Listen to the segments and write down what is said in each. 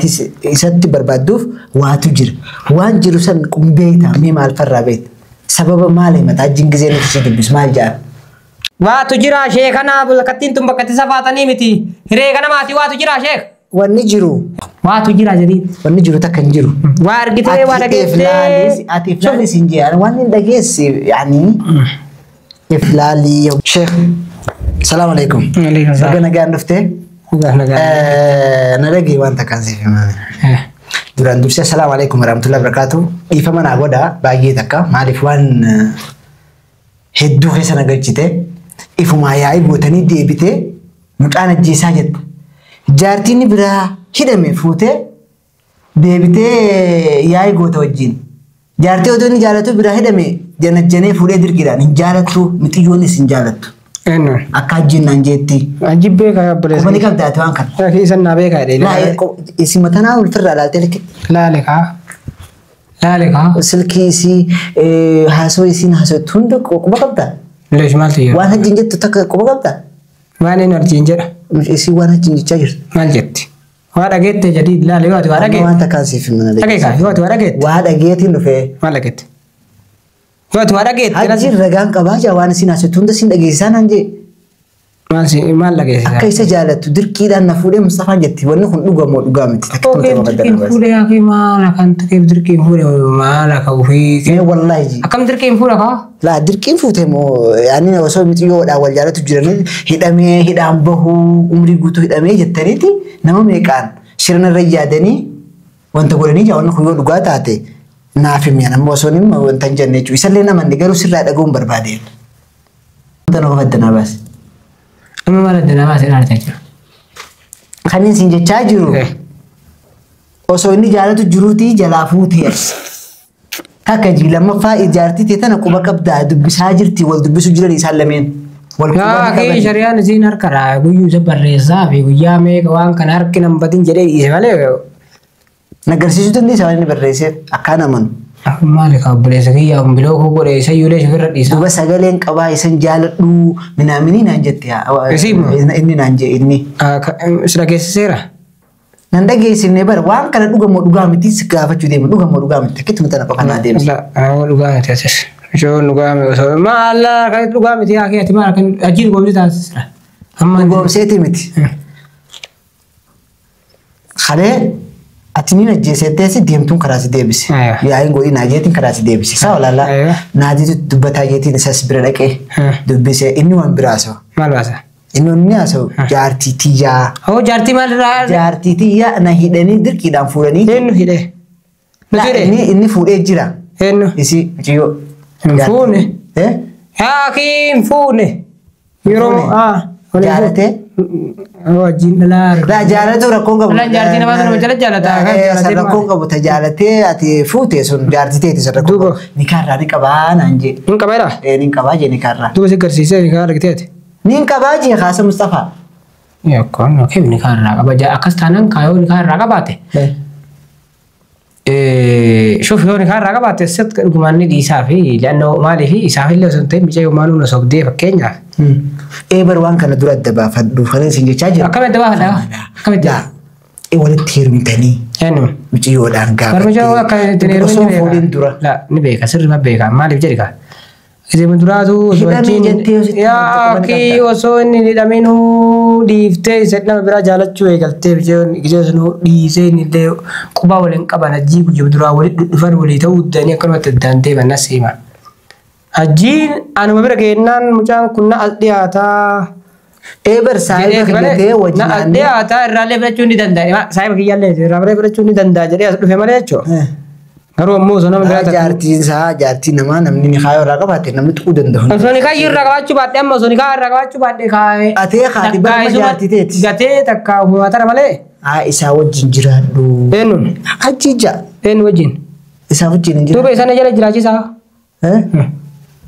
Ati isatti barbaadduuf waatu jira. Waan jiru san beektaa mee maal farraa beekta? Sababa maali mataa hajjiin gizee nuti si dubbisu maal jedhan? Waatu jira sheekana bulakattiin tun bakka itti safaatanii miti. Hiree kana maatii waatu jira sheek. Wanni jiru. Waatu jira jedhi. Wanni jiru takka hin jiru. Waa argitee waa dhageessee. Ati iflaalis hin jedhan waan hin dhageessi yaani iflaalii. Sheekh salaam alaikum. Baga nagaan dhuftee. Na dhagee waan takkaan siif himame. Duraan dursee assalaamu alaikum warahmatullahi wabarakatuh. Dhiifama naa godha baay'ee takka maaliif waan hedduu keessa na galchite ifumaa yaa'ii gootanii deebitee mucaan ajjeesaa jette. Jaartiin biraa hidhame fuutee deebitee yaa'ii goota wajjin. Jaartii otoo inni jaalatu biraa hidhame janajjanee fuudhee dirqiidhaan hin jaalattu mixiyyoonnis hin jaalattu. Eenyu? Akka hajjiin naan jeetti. Hajji beekaa obboleessa. Quba ni qabda ati waan kana. Lakki isan naa beekaa jedhee. Laa isin matanaa ulfirraa laaltee lakki. Laale kaa. Laale kaa. Silkii isii haasoo isiin haasootti hunda quba qabda. Leesh maaltu jira? Waan hajjiin jettu takka quba qabda. Waan inni hajjiin jedha. Isii waan hajjiin jechaa jirtu. Maal jetti? Waa dhageette jedhii laale yoo ati waa dhageette. Waan takkaan siif himna. Dhagee kaa yoo ati waa dhageette. Waa dhageetiin dhufee. Maal dhageette? Yoo ati waa dhageette. Hajjiin ragaan qabaa jaa waan isiin haasoftu hunda siin dhageessisaa naan jee. Maal si maal dhageessisaa? Akka isa jaalattu dirqiidhaan na fuudhee Mustafaan jetti wanni kun dhuga moo dhugaa miti. Okee dirqiin fuudhee yaa maal akkan ta'eef dirqiin fuudhee maal akka ofii. Mee wallaahi ji. Akkam dirqiin fuudha kaa? Laa dirqiin fuute moo yaani osoo mixiyyoodhaan wal jaalatu jiranii hidhamee hidhaan bahuu umrii guutuu hidhamee jettaniiti nama meeqaan shirna irra yaadanii wanta godhanii jaa wanni kun yoo dhugaa taate naaf himi amma osoo hin wanta hin jenne jechuudha. Isallee namanni garuu sirraa dhaga'uun barbaadeen. Wanta nama adda baase. Amma maal adda naa baase dhaarte jechuudha. Kan inni siin jechaa jiru osoo inni jaalatu jiruutii jalaa fuutee. Takka ji lammaffaa ijaartii ta'e tana quba qabdaa dubbisaa jirti wal dubbisu jiran isaan lameen. Wal quba Yaa ni kee qaban. shari'aan isiin harka raa guyyuu isa barreessaa fi guyyaa meeqa waan kana harki nan badin jedhee dhiise malee. Nagarsiisuu dandeessa waan inni barreesseef akkaan amanu. Maali kaa obboleessa kiyya biloo koo godhe isa iyyuu leeshu ofirra dhiisa. Duba sagaleen qabaa isan jaaladhu minaaminii naan jette Isii moo? inni naan jee inni. Si dhageessiseera. Nan dhageessifne bara waan kana dhugamoo dhugaa miti si gaafachuu deema dhugamoo dhugaa miti akkatti tana qofa naa deemsa. Dhugaa miti asis. Ishoon dhugaa miti osoo maala kan dhugaa miti yaa keeti maal kan hajii dhugoomsi taasisira. Amma Dhugoomseeti miti. Kalee ati ni ajjeesettee si deemtuun karaa si deebise. Yaa'iin godhii naajeetiin karaa si deebise. Saa walaala naajeetu dubbataa jeetiin isas bira dhaqee dubbise inni waan biraa haasa'u. Maal baasa? Inni wanni haasa'u jaartii tiyyaa. Hoo jaartii maalirraa? Jaartii tiyyaa na hidhanii dirqiidhaan fuudhanii. Eenyu hidhee? Nuti hidhee? Inni fuudhee jira. Eenyu? Isi mucayyoo. Hin fuune. Eh? Yaa kii hin fuune. Yeroo Jaalatee? Wajjin dhalaa. Laa jaalatu rakkoon qabu. Dhalaan jaartii namaa sana jala jaalata. San rakkoon qabu ta jaalatee ati fuute sun jaartii teeti san rakkoon qabu. Nikaarraa ni qabaa naan jee. Hin qabeera? Ee ni qabaa jee nikaarraa. Duuba si garsiisee nikaa argiteeti. Ni qabaa jee kaasa Mustafaa. Yakkoon okee nikaarraa qaba. Akkas taanaan kaayoo nikaarraa qabaate. Shuf yoo nikaarraa qabaate sit dhugumaan ni dhiisaa fi le'annoo maalii fi isaaf illee osoo hin ta'in mucayyoo maaluu na sobdee fakkeenyaaf. Ee bar waan kana dura adda baafadhu kan isin jechaa jiru. Akkamitti adda baafadha? Akkamitti? Walitti heerumtanii. Eenyu? Mucayyoodhaan Bar mucayyoo akka ittiin heerumin Osoo ni beeka. fuudhin dura. La ni beeka sirrima beeka maaliif jedhi kaa. Isin duraatu osoo Hidhamee wajjin jettee osoo itti yaa himte quba ni akii qabda. osoo inni hin hidhaminuu dhiiftee isa nama biraa jaalachuu eegaltee mucayyoon sanuu dhiisee inni illee quba waliin qaban hajjii guyyaa duraa walitti dhufan walii ta'uu didanii akkanumatti addaan deeman nas hima. Hajjiin anuma bira geennaan mucaan kun na as dhiyaataa. Ee bar saahiba kiyya wajjin Na as dhiyaataa irraallee fudhachuu ni danda'a. Saahiba kiyyaallee irraallee fudhachuu ni danda'a jedhee as dhufe malee jechuudha. Garuu ammoo osoo nama biraa takka. Jaartiin isaa jaartii namaa namni ni kaayoo irraa qabaate namni tuquu danda'u. Osoo ni kaayyoo irraa qabaachuu baadhee amma osoo ni kaayoo irraa qabaachuu baadhee kaayee. Atee haati barma jaartii teeti. Gatee takka ofuma tara malee. Haa isaa wajjin jiraadhu. Eenyuun? Achi ija. Eenyu wajjin? Isaa wajjin hin Duuba jiraadhu. isa na jala jiraachisaa.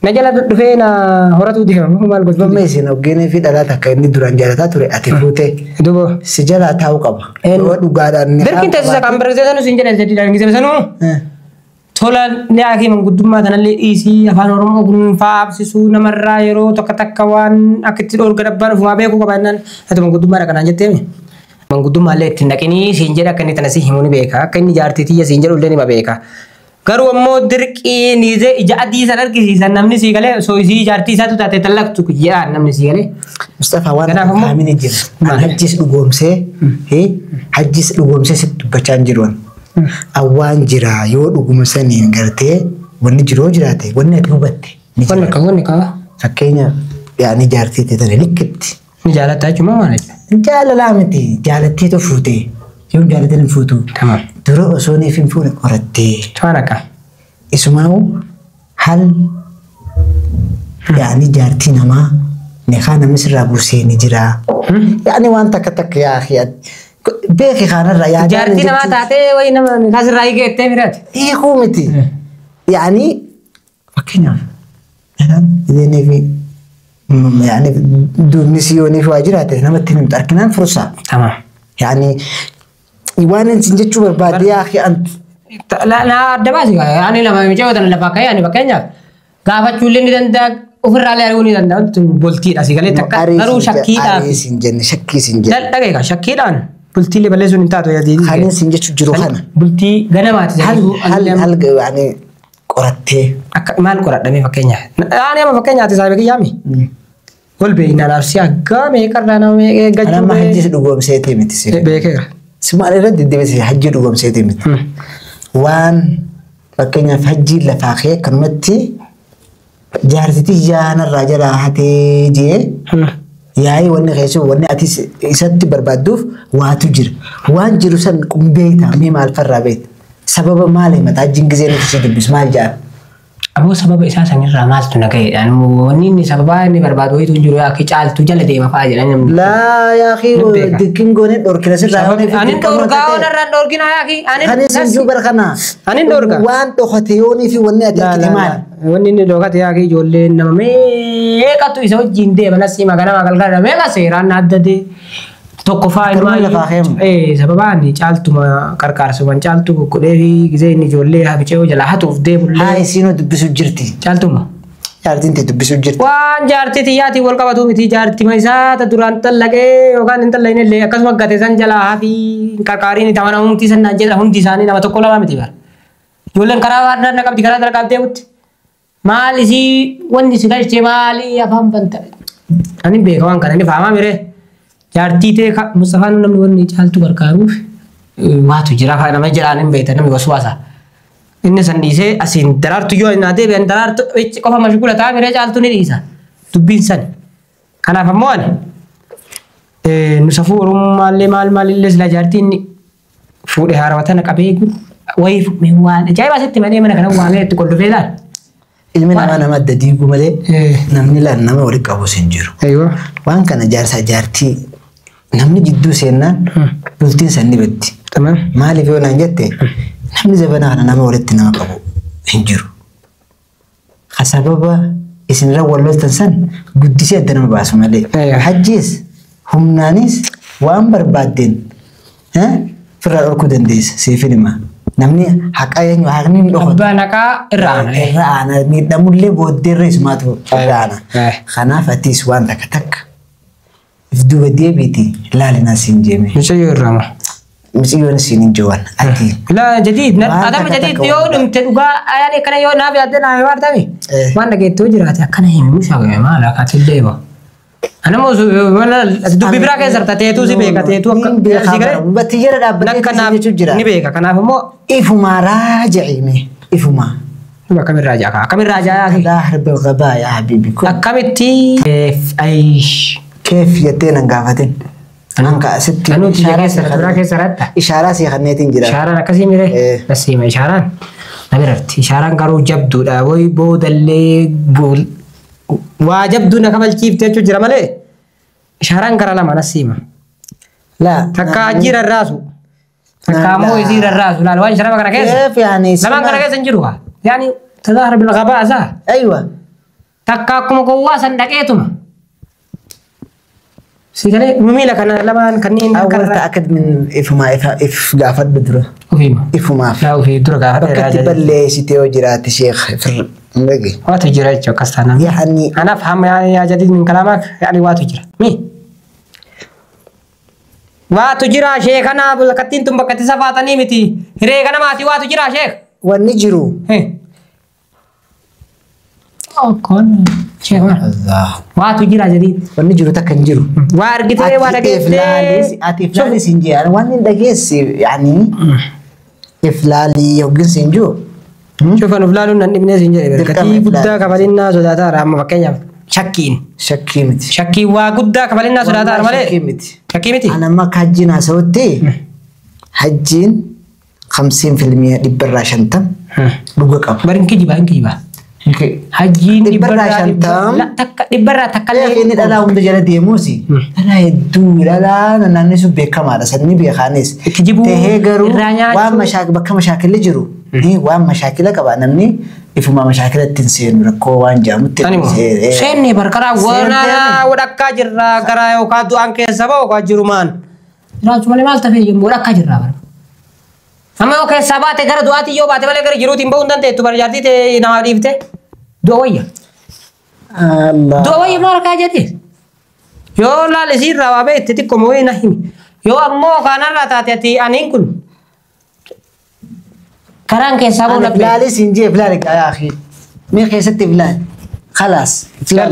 Na jala dhufee na horatu deema maal gochuu? Amma isin hoggeenii fi dhalaa takka inni duraan jaalataa ture ati fuutee. Duuba. Si jalaa taa'uu qaba. Yoo dhugaadhaan ni Dirqiin teessisa kan barreessee sanuu siin jedhe jedhi dhaan sanuu. Tola ni akii manguddummaa tanallee dhiisii afaan Oromoo kun faabsisuu namarraa yeroo tokko takka waan akka itti dhoorga dabbaan ofumaa beekuu qaba jennaan ati manguddummaadha kanaan jetteemi. Manguddummaa ittiin dhaqinii siin jedha akka inni tana si himu ni beeka. Akka inni jaartii tiyya siin jedhu illee ni beeka. Garuu ammoo dirqiin ija adii san argisiisan namni sii galee osoo isii jaartii isaatu taate tallaqtu jedhaan namni sii galee. Mustafaa waan Kanaaf immoo- kaamini jira. An hajjis dhugoomsee hajjis dhugoomsee sitti dubbachaa hin jiru. Awwaan jira yoo dhuguma saniin gartee wanni jiru yoo jiraate wanni ati hubatte ni Wanni jira. akka wanni qaba. Fakkeenyaaf yaani jaartii ta'e tana likkitti. Ni jaalatta jechuun maal jechuudha? Jaalalaa miti jaalatteetu fuute yoo hin jaalatin hin fuutu. Tamam. Dura osoo neef hin fuune qorattee. Waan akka. Isumaa'u hal yaani jaartii namaa nikaa namni sirraa buusee ni jira. Yaani waan takka takka yaa beeki kanarraa yaadaan Jaartii namaa taatee wayi nama kasirraa hiikeettee miraati. Hiikuu miti. Yaani fakkeenyaaf dhalaan ideenee fi yaani duubni siyoonii fi waa jiraate namatti hin himtu arginaan fursaa. Tamam. Yaani waan isin jechuu barbaade yaa akhi anti. Na adda baasi ani lama miicoo tan lafa ka'ee ani fakkeenyaaf gaafachuullee ni danda'a ofirraallee ari'uu ni danda'a wanti tun boltiidha si galee takka garuu shakkiidhaaf. Arii sin jenne shakkii sin jenne. Dhageeka shakkiidhaan bultiilee balleessuun hin taatu yaadii. Kan isin jechuu jiru kana. Bultii ganamaati. Hal hal hal yaani qorattee. Akka maal qoradhamee fakkeenyaaf. Ani amma fakkeenyaati saayiba kiyyaami. Wal beeknaan arsii haggaa meeqarraa nama meeqa Ana eeggachuu amma hajjis dhugoomseetii miti si. beekeera. Simaal irra deddeebisee hajji dhugoomseetii miti. Waan fakkeenyaaf hajji lafaa kee akkanumatti jaartitii yaanarraa jalaa hatee jee yaa'ii wanni keessu wanni ati isatti barbaadduuf waatu jira. Waan jiru san beektaa mee maal farraa beekta? Sababa maali mataa hajjiin gisee nuti si dubbisu maal jedha? Aboo sababa isaa sanirraa maaltu na ga'eedha. Wanni inni sababa inni barbaadu wayitu hin jiru yaa caaltu jala deema fa'aa jedhan namni. Laa yaa akhi Ni beeka. dikkiin goonee dhorkina sirraa. Ani dhorkaa onarraan dhorkina yaa akhi. Ani Kan isin jiru bara kana. Ani dhorka. Waan dhokate yoonii fi wanni ati argite maali? Wanni inni dhokate yaa akhi ijoolleen nama meeqatu isa wajjin deema nasii maganama galgala meeqa seeraan addate tokko fa'aa Akkanuma lafaa keemu. Sababaan caaltuma qarqaarsuman caaltu godhee fi gisee inni ijoollee haficee jalaa hatuuf deemullee Haa isiinoo dubbisuu jirti. caaltuma. Jaartiin tee dubbisuu jirti. Waan jaartii xiyyaatiin wal qabatu miti jaartima isaa ta duraan tallaqee yookaan hin tallaqne illee akkasuma gate san jalaa hafi qarqaariin itti amana humti san naan jedha hundi isaanii nama tokko lama miti bara. Ijoolleen karaa waan na qabdi karaa dara qabdee butti. Maal isii wanni si galchee maali afaan banta. Ani beeka waan kana ni faamaa miree. Jaartii ta'e Mustafaan namni wanni caaltu gargaaruuf waatu jira faa nama jedhaan hin beektan namni waswaasa. Inni san dhiisee asiin daraartu yoo inni deebi'an daraartu ichi qofa mashgula ta'a miree caaltu ni dhiisa. Dubbiin san. Kanaaf ammoo ani nu safuu Oromummaallee maal maalillee sila jaartiin fuudhe haarawaa tana qabee wayii fuudhee waan ajaa'ibaa sitti malee mana kana waamee itti qollofee laal. Ilmi namaa nama adda diigu malee namni laan nama walitti qabus hin jiru. Aywa. Waan kana jaarsaa jaartii namni jidduu seennaan bultiin san ni baddi. Tamam. Maaliif yoo naan jette namni zabana kana nama walitti nama qabu hin jiru. Ka sababa isinirra wal loltan san guddisee adda nama baasu malee. Hajjiis humnaanis waan barbaaddeen firraa dhorkuu dandeessa siifin hima. Namni haqa eenyu haqni hin dhokatu. Abbaan haqaa irra aana. Irra aana miidhamullee booddeerra isumaatu irra aana. Kanaaf atis waan takka takka if duuba deebiiti laalinaa siin jeeme. Mucayyoo irraa moo? Mucayyoon siin hin jiran ati. La jadiid Waan adama takka jadiid takka yoo waan dhumte dhugaa ayyaana akkana yoo naaf yaadde naa yoo artami. Waan dhageettoo jiraate akkana himu shaagame maal akkaati illee ba. Anama dubbi biraa keessa jirta teetuu si beeka teetuu akka Niin beekaa si galee bara. Batti jala dhaabbatee nakka siin naaf jechuu jira. ni beeka kanaaf immoo Ifumaa raaja'ime ifumaa. akkamirraa ja'a akkamirraa ja'a Laa harbi gabaa yaa habiibi. akkamitti ayish Keef jettee nan gaafatin. Nan kaasitti Anuuti ija keessa biraa keessa ratta. ishaaraa si kanneetiin jira. Ishaaraan akkasii mire nasiima ishaaraan na birarti ishaaraan garuu jabduudha wayi boodallee waa jabduu na kabalchiifte jechuu jira malee ishaaraan gara lama nasiima. Laa Takka ajjii rarraasu takka ammoo isii rarraasu laal waan sharaba kana keessa Keef yaani lamaan kana keessa hin jiru haa yaani tadaahara bilgabaa isaa Aywa. takka akkuma gowwaa san dhaqeetuma. Si galee miila kana lamaan kanneen Awwal akka ta'akkad min ifumaa if gaafadhu dura. ofiima. Ifumaaf. Laa ofii dura gaafadhe Bakka itti balleessitee yoo jiraate sheekh firra. Dhage. Waatu jira jechuudha akkas taanaan. Yaani أنا أفهم يعني يا جديد من كلامك يعني واتو جرا مي Waatu jira sheekana bakkattiin tun bakkatti safaatanii miti. Hiree kana maatii waatu jira sheek. Wanni jiru. Sheek maal? Allah. Waatu jira jedhiin. Wanni jiru takka hin jiru. Waa argitee waa dhageessee. Ati iflaalis hin jiru. Waan hin dhageessi yaani iflaalii yookiin siin jiru. Shufan of laaluun nan dhibnee siin jedhe. Dirqama Gatii guddaa iflaalii. kabalinnaa sodaataadha amma fakkeenyaaf shakkiin. Shakkii miti. Shakkiin waa guddaa kabalinnaa sodaataadha malee. Shakkii miti. Shakkii miti. Ani amma akka hajjiin haasawutti hajjiin 50% 50% dhuga qaba. Bari hin kijibaa hin kijibaa. Hajjiin 50% takka dhibbarraa takka Illee inni dhalaa hunda jala deemuusi. Dhalaa hedduu dhalaa naannoo sun beekamaadha. Sanni beekaanis. Kijibuu, Tahee garuu irraa nyaachuu. waan bakka mashaakilli jiru waan mashaakila qaba namni ifuma mashaakila ittiin seenu rakkoo waan jaamutti. Seenne barkaraa waraanaa wadhakkaa jirra garaa yookaan du'aan keessa bahu yookaan jirumaan. Jiraachuu malee maal tafee jemmu wadhakkaa jirra bara. Amma yoo keessaa baate gara du'aatii yoo baate malee gara jiruutiin bahuu hin dandeettu bara jaartii ta'e namaa dhiifte du'a wayya. Allah. Du'a wayya maal harkaa jedhee. Yoo laal isiirraa waa beekte xiqqoo moo'ee na himi. Yoo ammoo kanarraa taate ati aniin kun karaan keessaa bahu Ani laphee. filaalis hin jee filaali yaa akhi. Mee keessatti filaali. Khalaas. Filaali.